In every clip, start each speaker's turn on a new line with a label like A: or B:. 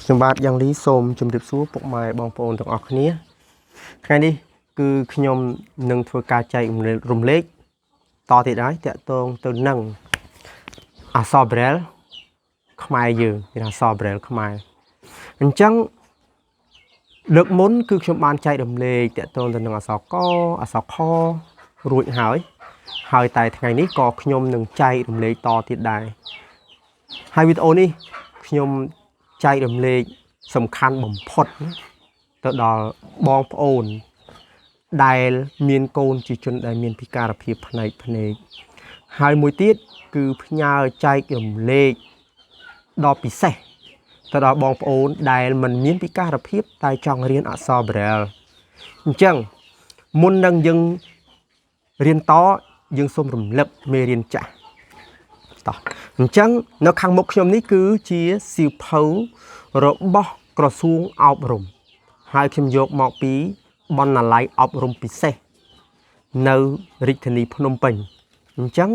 A: ខ្ញុំបាទយ៉ាងលីសូមជម្រាបសួរពុកម៉ែបងប្អូនទាំងអស់គ្នាថ្ងៃនេះគឺខ្ញុំនឹងធ្វើការចែករំលែកតទៀតហើយតាក់ទងទៅនឹងអក្សរ Braille ខ្មែរយើងគេថាអក្សរ Braille ខ្មែរអញ្ចឹងលើកមុនគឺខ្ញុំបានចែករំលែកតាក់ទងទៅនឹងអក្សរកអក្សរខរួចហើយហើយតែថ្ងៃនេះក៏ខ្ញុំនឹងចែករំលែកតទៀតដែរហើយវីដេអូនេះខ្ញុំចែករំលែកសំខាន់បំផុតណាទៅដល់បងប្អូនដែលមានកូនជាជនដែលមានពិការភាពផ្នែកភ្នែកហើយមួយទៀតគឺផ្ញើចែករំលែកដ៏ពិសេសទៅដល់បងប្អូនដែលមិនមានពិការភាពតែចង់រៀនអក្សរ Braille អញ្ចឹងមុននឹងយើងរៀនតយើងសូមរំលឹកមេរៀនចាស់តោះអញ្ចឹងនៅខាងមុខខ្ញុំនេះគឺជាសៀវភៅរបស់ក្រសួងអប់រំហើយខ្ញុំយកមកពីបណ្ណាល័យអប់រំពិសេសនៅរាជធានីភ្នំពេញអញ្ចឹង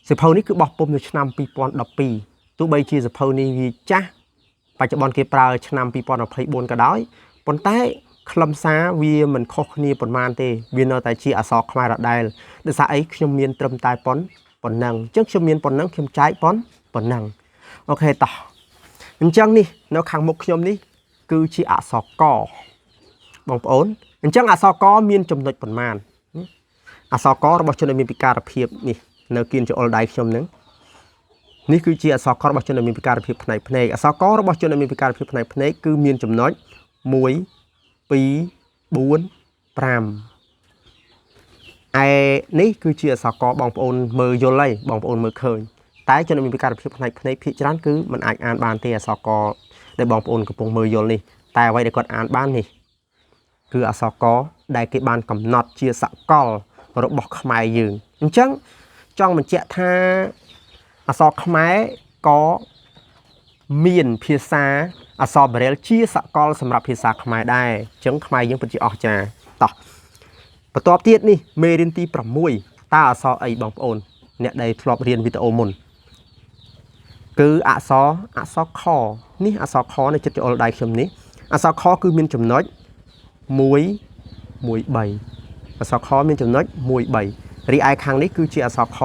A: សៀវភៅនេះគឺបោះពុម្ពនៅឆ្នាំ2012ទោះបីជាសៀវភៅនេះវាចាស់បច្ចុប្បន្នគេប្រើឆ្នាំ2024ក៏ដោយប៉ុន្តែខ្លឹមសារវាមិនខុសគ្នាប៉ុន្មានទេវានៅតែជាអក្សរខ្មែរដដែលដោយសារអីខ្ញុំមានត្រឹមតែប៉ុនប៉ុណ្ណឹងអញ្ចឹងខ្ញុំមានប៉ុណ្ណឹងខ្ញុំចែកប៉ុនប៉ុណ្ណឹង OK តោះអញ្ចឹងនេះនៅខាងមុខខ្ញុំនេះគឺជាអក្សរកបងប្អូនអញ្ចឹងអក្សរកមានចំណុចប៉ុន្មានអក្សរករបស់ជនដែលមានពិការភាពនេះនៅគៀនចង្អុលដៃខ្ញុំហ្នឹងនេះគឺជាអក្សរករបស់ជនដែលមានពិការភាពផ្នែកភ្នែកអក្សរករបស់ជនដែលមានពិការភាពផ្នែកភ្នែកគឺមានចំណុច1 2 4 5ឯនេះគឺជាអក្សរកបងប្អូនមើលយល់ហើយបងប្អូនមើលឃើញតែជនដែលមានពិការភាពផ្នែកភ្នែកភាគច្រើនគឺมันអាចអានបានទេអក្សរកដែលបងប្អូនកំពុងមើលយល់នេះតែអ្វីដែលគាត់អានបាននេះគឺអក្សរកដែលគេបានកំណត់ជាសកលរបស់ខ្មែរយើងអញ្ចឹងចង់បញ្ជាក់ថាអក្សរខ្មែរក៏មានភាសាអក្សរបារ៉ែលជាសកលសម្រាប់ភាសាខ្មែរដែរអញ្ចឹងខ្មែរយើងពិតជាអស្ចារ្យតោះបន្ទាប់ទៀតនេះមេរៀនទី6តើអក្សរអីបងប្អូនអ្នកដែលធ្លាប់រៀនវីដេអូមុនគឺអក្សរអក្សរខនេះអក្សរខនៅចិត្តចង្អុលដៃខ្ញុំនេះអក្សរខគឺមានចំណុច1 1 3អក្សរខមានចំណុច1 3រីឯខាងនេះគឺជាអក្សរខ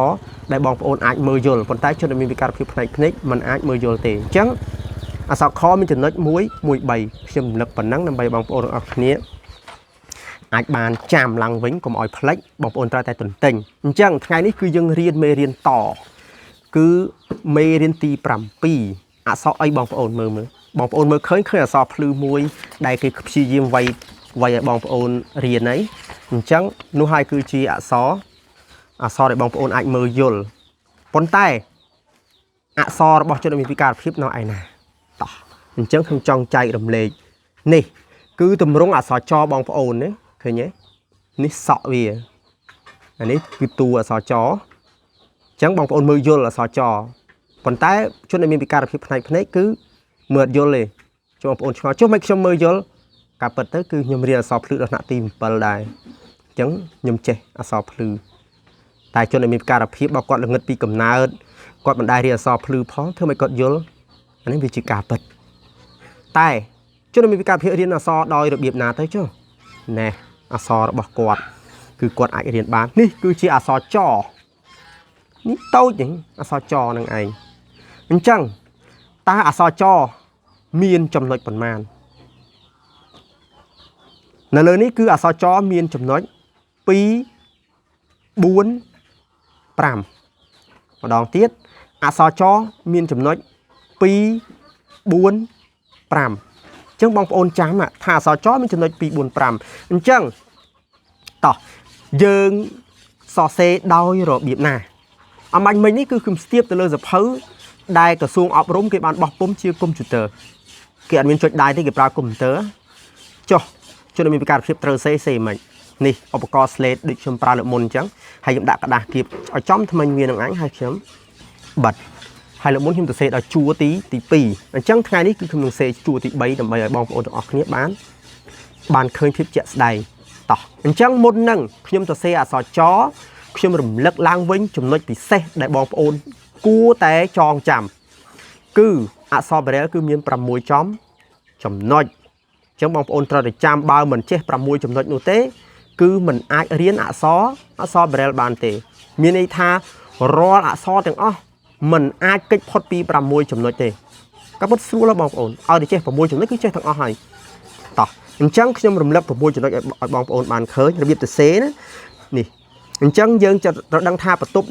A: ដែលបងប្អូនអាចមើលយល់ប៉ុន្តែជនដែលមានវិការភាពផ្នែកភ្នែកมันអាចមើលយល់ទេអញ្ចឹងអក្សរខមានចំណុច1 1 3ខ្ញុំរំលឹកប៉ុណ្ណឹងដើម្បីបងប្អូនទាំងអស់គ្នាអាចបានចាំឡើងវិញកុំឲ្យភ្លេចបងប្អូនត្រូវតែទន្ទិញអញ្ចឹងថ្ងៃនេះគឺយើងរៀនមេរៀនតគឺមេរៀនទី7អក្សរអីបងប្អូនមើលមើលបងប្អូនមើលឃើញឃើញអក្សរភ្លឺមួយដែលគេព្យាយាមវាយវាយឲ្យបងប្អូនរៀនអីអញ្ចឹងនោះហើយគឺជាអក្សរអក្សរដែលបងប្អូនអាចមើលយល់ប៉ុន្តែអក្សររបស់ជនមានពិការភាពនៅឯណាតោះអញ្ចឹងខ្ញុំចង់ចែករំលែកនេះគឺទម្រង់អក្សរចបងប្អូនណាឃើញទេនេះសក់វាអានេះគឺតួអក្សរចអញ្ចឹងបងប្អូនមើលយល់អក្សរចប៉ុន្តែជនដែលមានពិការភាពផ្នែកភ្នែកគឺមើលអត់យល់ទេចុះបងប្អូនឆ្ងល់ចុះមិនខ្ញុំមើលយល់ការពិតទៅគឺខ្ញុំរៀនអក្សរភ្លឺដល់ថ្នាក់ទី7ដែរអញ្ចឹងខ្ញុំចេះអក្សរភ្លឺតែជនដែលមានពិការភាពបើគាត់ល្ងឹតពីកំណើតគាត់មិនដែលរៀនអក្សរភ្លឺផងធ្វើឲ្យគាត់យល់អានេះវាជាការពិតតែជនដែលមានពិការភាពរៀនអក្សរដោយរបៀបណាទៅចុះណែអក្សររបស់គាត់គឺគាត់អាចរៀនបាននេះគឺជាអក្សរចនេះតូចហ្នឹងអក្សរចនឹងឯងអញ្ចឹងតើអក្សរចមានចំណុចប៉ុន្មាននៅលើនេះគឺអក្សរចមានចំណុច2 4 5ម្ដងទៀតអក្សរចមានចំណុច2 4 5អញ្ចឹងបងប្អូនចាំថាអក្សរចមានចំណុច2 4 5អញ្ចឹងតោះយើងសរសេរដោយរបៀបណាអំបញ្ញមិញនេះគឺខ្ញុំស្ទាបទៅលើសភៅដែលក្រសួងអប់រំគេបានបោះពុម្ពជាកុំព្យូទ័រគេអត់មានចុចដៃទេគេប្រើកុំព្យូទ័រចុះជនមានពិការភាពត្រូវសេសេមិននេះឧបករណ៍ slate ដូចខ្ញុំប្រើលើកមុនអញ្ចឹងហើយខ្ញុំដាក់ក្រដាសគៀបឲ្យចំថ្មិញវានឹងអញហើយខ្ញុំបិទហើយលើកមុនខ្ញុំទៅសេដល់ជួរទីទី2អញ្ចឹងថ្ងៃនេះគឺខ្ញុំនឹងសេជួរទី3ដើម្បីឲ្យបងប្អូនទាំងអស់គ្នាបានបានឃើញភាពជាក់ស្ដែងតោះអញ្ចឹងមុននឹងខ្ញុំទៅសេអក្សរចខ្ញុំរំលឹកឡើងវិញចំណុចពិសេសដែលបងប្អូនគួរតែចងចាំ គឺអក្សរបារ៉ែលគឺមាន6ចំចំណុចអញ្ចឹងបងប្អូនត្រូវតែចាំបើមិនចេះ6ចំណុចនោះទេ គឺมันអាចរៀនអក្សរអក្សរបារ៉ែលបានទេ មានន័យថារាល់អក្សរទាំងអស់มันអាចគេចផុតពី6ចំណុចទេក៏ពិតស្រួលណាស់បងប្អូនឲ្យតែចេះ6ចំណុចគឺចេះទាំងអស់ហើយតោះអញ្ចឹងខ្ញុំរំលឹក6ចំណុចឲ្យបងប្អូនបានឃើញរបៀបទៅសេណានេះអញ្ចឹងយើងจะត្រូវដឹងថាបន្ទប់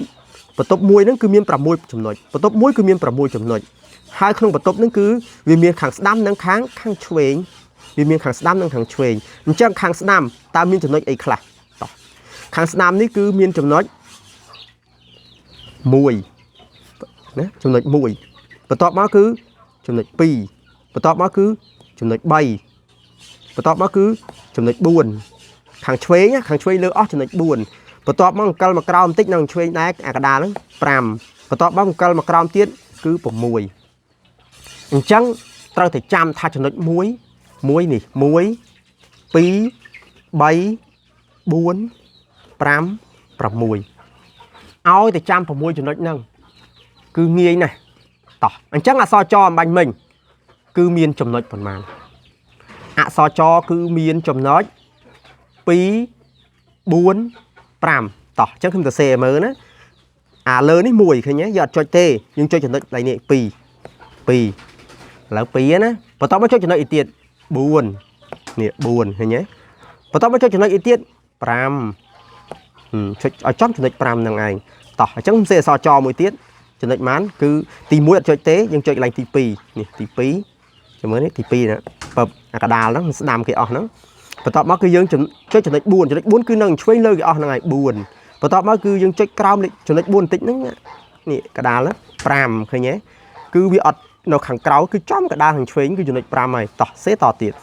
A: បន្ទប់មួយហ្នឹងគឺមាន6ចំណុចបន្ទប់មួយគឺមាន6ចំណុចហើយក្នុងបន្ទប់ហ្នឹងគឺវាមានខាងស្ដាំនិងខាងខាងឆ្វេងវាមានខាងស្ដាំនិងខាងឆ្វេងអញ្ចឹងខាងស្ដាំតើមានចំណុចអីខ្លះតោះខាងស្ដាំនេះគឺមានចំណុច1ណាចំណុច1បន្ទាប់មកគឺចំណុច2បន្ទាប់មកគឺចំណុច3បន្ទាប់មកគឺចំណុច4ខាងឆ្វេងណាខាងឆ្វេងលើអស់ចំណុច4បន្ទាប់មកអង្គលមកក្រោមបន្តិចនៅឆ្វេងដែរអាកដាលហ្នឹង5បន្ទាប់មកអង្គលមកក្រោមទៀតគឺ6អញ្ចឹងត្រូវតែចាំថាចំណុច1 1នេះ1 2 3 4 5 6ឲ្យតែចាំ6ចំណុចហ្នឹងគឺងាយណាស់តោះអញ្ចឹងអក្សរចអំបញ្ញមិញគឺមានចំណុចប៉ុន្មានអក្សរចគឺមានចំណុច2 4 5តោះអញ្ចឹងខ្ញុំទៅសេឲ្យមើលណាអាលើនេះ1ឃើញទេយើងអត់ចុចទេយើងចុចចំណុចកន្លែងនេះ2 2ឥឡូវ2ណាបន្ទាប់មកចុចចំណុចอีកទៀត4នេះ4ឃើញទេបន្ទាប់មកចុចចំណុចอีកទៀត5ចុចឲ្យចំចំណុច5ហ្នឹងឯងតោះអញ្ចឹងខ្ញុំសេអក្សរចមួយទៀតចំណុចម៉ានគឺទី1អត់ចុចទេយើងចុចកន្លែងទី2នេះទី2ចាំមើលនេះទី2ណាពឹបអាកដាលហ្នឹងស្ដាំគេអស់ហ្នឹងបន្ទាប់មកគឺយើងចុចចំណុច4ចំណុច4គឺនៅឆ្វេងលើគេអស់ហ្នឹងហើយ4បន្ទាប់មកគឺយើងចុចក្រោមចំណុច4បន្តិចហ្នឹងនេះកដាល5ឃើញទេគឺវាអត់នៅខាងក្រៅគឺចំកដាលខាងឆ្វេងគឺចំណុច5ហើយតោះសេតទៀត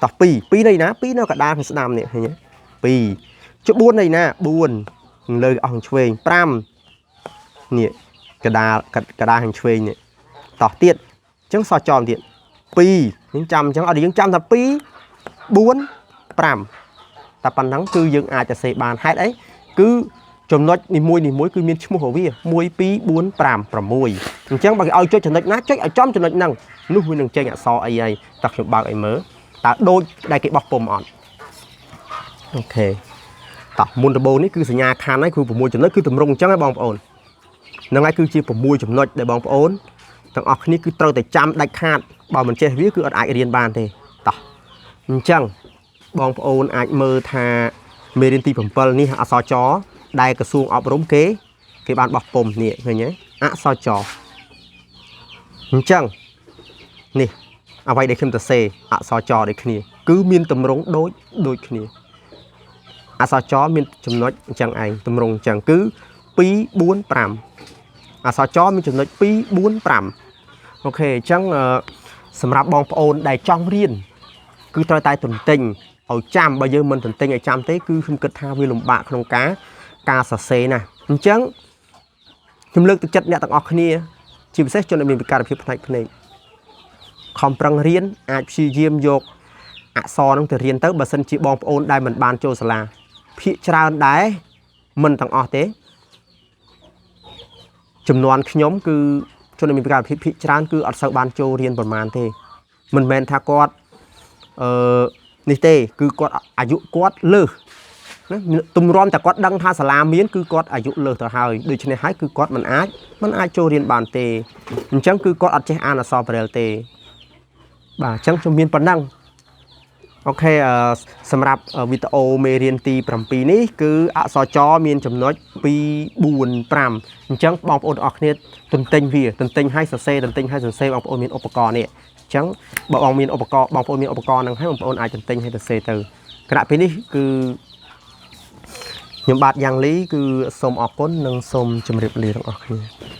A: តោះ2 2នៃណា2នៅកដាលខាងស្ដាំនេះឃើញទេ2ចុះ4នៃណា4លើអស់ខាងឆ្វេង5នេះកដាលកដាលខាងឆ្វេងនេះតោះទៀតអញ្ចឹងសោះចំទៀត2យើងចាំអញ្ចឹងអត់យើងចាំថា2 4 5តែប៉ុណ្ណឹងគឺយើងអាចจะសេបានហេតុអីគឺចំណុចនីមួយនីមួយគឺមានឈ្មោះរបស់វា1 2 4 5 6អញ្ចឹងបើគេឲ្យចុចចំណុចណាចុចឲ្យចំចំណុចហ្នឹងនោះវានឹងចេញអក្សរអីហើយតោះខ្ញុំបើកឲ្យមើលតើដូចដែលគេបោះពុំអត់OK តោះមុនដំបូងនេះគឺសញ្ញាខណ្ឌហើយគឺ6ចំណុចគឺតម្រង់អញ្ចឹងហ៎បងប្អូនហ្នឹងហើយគឺជា6ចំណុចដែលបងប្អូនទាំងអស់គ្នាគឺត្រូវតែចាំដាច់ខាតបើមិនចេះវាគឺអត់អាចរៀនបានទេតោះអញ្ចឹងបងប្អូនអាចមើលថាមេរៀនទី7នេះអក្សរចដែលក្រសួងអប់រំគេគេបានបោះពុំនេះឃើញទេអក្សរចអញ្ចឹងនេះអ្វីដែលខ្ញុំទៅសេអក្សរចដូចគ្នាគឺមានតម្រង់ដូចដូចគ្នាអក្សរចមានចំណុចអញ្ចឹងឯងតម្រង់អញ្ចឹងគឺ2 4 5អក្សរចមានចំណុច2 4 5OK អញ្ចឹងសម្រាប់បងប្អូនដែលចង់រៀនគឺត្រូវតែទន្ទិញឲ្យចាំបើយើងមិនទន្ទិញឲ្យចាំទេគឺខ្ញុំគិតថាវាលំបាកក្នុងការការសរសេរណាស់អញ្ចឹងខ្ញុំលើកទឹកចិត្តអ្នកទាំងអស់គ្នាជាពិសេសជនដែលមានពិការភាពផ្នែកភ្នែកខំប្រឹងរៀនអាចព្យាយាមយកអក្សរនឹងទៅរៀនទៅបើសិនជាបងប្អូនដែលមិនបានចូលសាលាភាកច្រើនដែរមិនទាំងអស់ទេចំនួនខ្ញុំគឺជនដែលមានពិការភាពភាកច្រើនគឺអត់សូវបានចូលរៀនប្រមាណទេមិនមែនថាគាត់អឺនេះទេគឺគាត់អាយុគាត់លើសណាទម្រាំតែគាត់ដឹងថាសាលាមានគឺគាត់អាយុលើសទៅហើយដូច្នេះហើយគឺគាត់មិនអាចមិនអាចចូលរៀនបានទេអញ្ចឹងគឺគាត់អត់ចេះអានអក្សរប្រាែលទេបាទអញ្ចឹងខ្ញុំមានប៉ុណ្ណឹង OK សម្រាប់វីដេអូមេរៀនទី7នេះគឺអក្សរចមានចំណុច2 4 5អញ្ចឹងបងប្អូនទាំងអស់គ្នាទន្ទិញវាទន្ទិញឲ្យសរសេរទន្ទិញឲ្យសរសេរបងប្អូនមានឧបករណ៍នេះអញ្ចឹងបើបងមានឧបករណ៍បងប្អូនមានឧបករណ៍ហ្នឹងហើយបងប្អូនអាចទន្ទិញឲ្យសរសេរទៅខណៈពេលនេះគឺខ្ញុំបាទយ៉ាងលីគឺសូមអរគុណនិងសូមជម្រាបលាទាំងអស់គ្នា។